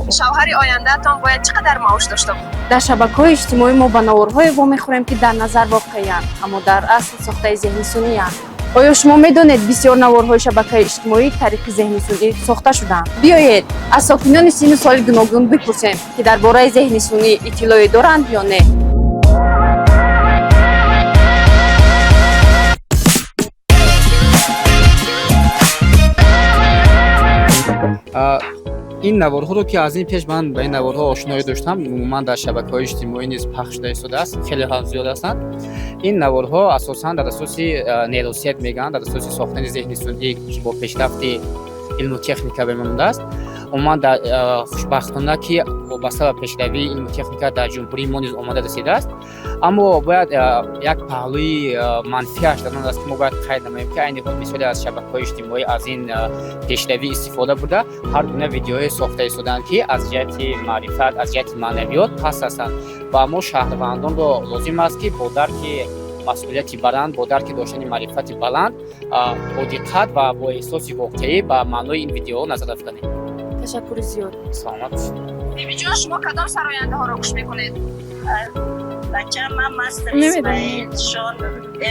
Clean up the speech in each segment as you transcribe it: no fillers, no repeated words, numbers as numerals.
Шавҳари ояндаатон бояд чӣ қадар маош дошта бошад? Дар шабакаҳои иҷтимоӣ мо ба наворҳое вомехӯрем, ки дар назар воқеиянд, аммо дар асл сохтаи зеҳни сунъиянд. Оё шумо медонед, бисёр наворҳои шабакаи иҷтимоӣ тариқи зеҳни сунъӣ сохта шудаанд? Биёед, аз сокинони синну соли гуногун бипурсем, ки дар бораи зеҳни сунъӣ иттилоъе доранд ё не. Ин наворҳоро, ки аз ин пеш ман ба ин наворҳо ошноӣ доштам, умуман дар шабакаҳои иҷтимоӣ низ пахш шуда истодааст, хеле ҳам зиёд ҳастанд. Ин наворҳо асосан дар асоси нейросеть мегӯянд, дар асоси сохтани зеҳни сунъӣ, ки бо пешрафти илму техника бемондааст. Умуман, хушбахтона, ки вобаста ба пешравии илму техника дар ҷумҳурии мо низ омода расидааст. Аммо бояд як паҳлӯи манфиаш дар он аст, ки мо бояд қайд намоем, ки айни ҳол бисёре аз шабакаҳои иҷтимоӣ аз ин пешравӣ истифода бурда, ҳар гуна видеоҳое сохта истодаанд, ки аз ҷиҳати маърифат, аз ҷиҳати маънавиёт паст ҳастанд. Ва мо шаҳрвандонро лозим аст, ки бо дарки масъулияти баланд, бо дарки доштани маърифати баланд, бо диққат ва бо эҳсоси воқеӣ ба маънои ин видеоҳо назар афканем. Ташаккури зиёд. Саломат бошед. Бибиҷон, шумо кадом сарояндаҳоро гӯш мекунед? Бачаам, ман Мастер Намедонам. Исмаил, Шон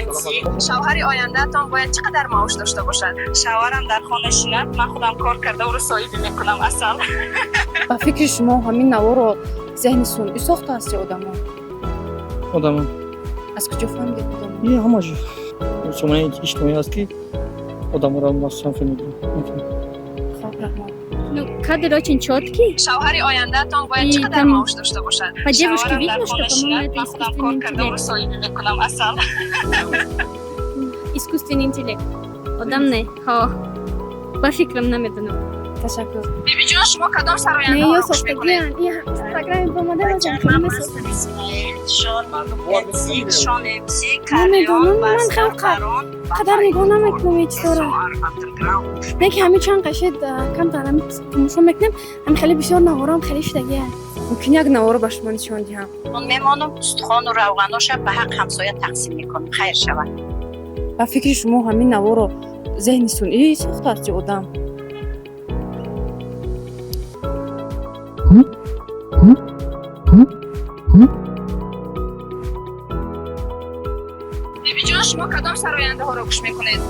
МС. Шавҳари ояндаатон бояд чӣ қадар маош дошта бошад? Шавҳарам дар хона шинад, ман худам кор карда, ӯро соҳибӣ мекунам, асал. Ба фикри шумо, ҳамин наворро зеҳни сунъӣ сохтааст ё одамон? Одамон. Аз куҷо фаҳмидед, одамон? Ин ҳамаш сомонаи иҷтимоӣ аст, ки одаморо махсусан филм мекунад. Хоб, раҳмат. Ну, кадр очень четкий. Шавҳари ояндаатон бояд И чӣ қадар там маош дошта бошад? по девушке Шавҳарам дар видно, что, хона по-моему, шинад, это ман худам кор искусственный карда, ӯро интеллект. соҳибӣ мекунам, асал. Искусственный интеллект. Одам не. Ҳо. Ба фикрам, намедонам. Ташаккур. Бибиҷон, шумо кадом Не, ё сарояндаҳоро гӯш мекунед? сохтагиян. И Инстаграме омада. Бачаам, ман Мастер Исмаил, Шон МС, Шон МС. Намедонам, ман хеле қадар нигоҳ намекунам ҳеҷ чизро. Не ки ҳамин чанд қашед камтар ҳамин тамошо мекунем, ҳамин хеле бисёр наворам хеле шудагия. Мумкин як наворро ба шумо нишон диҳам? Мемонам, устухону равғаноша ба ҳақ ҳамсоя тақсим мекунам, хайр шавад. Ба фикри шумо, ҳамин наворро зеҳни сунъӣ сохтааст ё одам? Бибиҷон, шумо кадом сарояндаҳоро гӯш мекунед?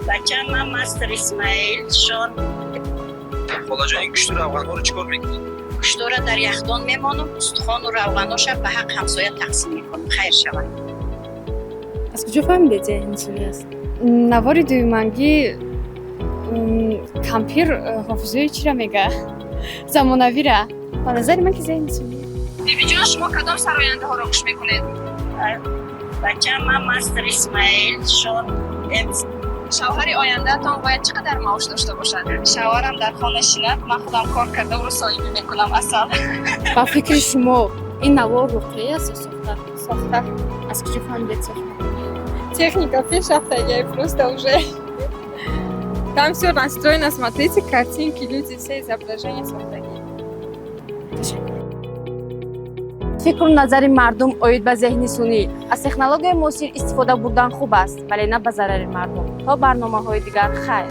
Бачаам, ман Мастер Исмаил, Шон. Холаҷон, ин гӯшту равғанҳоро чӣ кор мекунед? Гӯштора дар яхдон мемонам, устухону равғаноша ба ҳақ ҳамсоя тақсим мекунам, хайр шавад. Аз куҷо фаҳмидед, зеҳни сунъӣ аст? Навори дуюмангӣ кампир ҳофизои чира мега, замонавира. Ба назари ман, ки зеҳни сунъӣ. Бибиҷон, шумо кадом сарояндаҳоро гӯш мекунед? Бачаам, ман Мастер Исмаил, Шон МС. Шавҳари ояндаатон бояд чӣ қадар маош дошта бошад? Шавҳарам дар хона шинад, ман худам кор карда, ӯро соҳибӣ мекунам, асал. Ба фикри шумо, ин навор воқеӣ аст ё сохта? Сохта. Аз куҷо фаҳмидед, сохта? Техника пешрафтагия просто уже. Там все настроено, смотрите, картинки, люди, все изображения сохтагӣ. Фикру назари мардум оид ба зеҳни сунъӣ. Аз технологияи муосир истифода бурдан хуб аст, вале на ба зарари мардум. То барномаҳои дигар, хайр.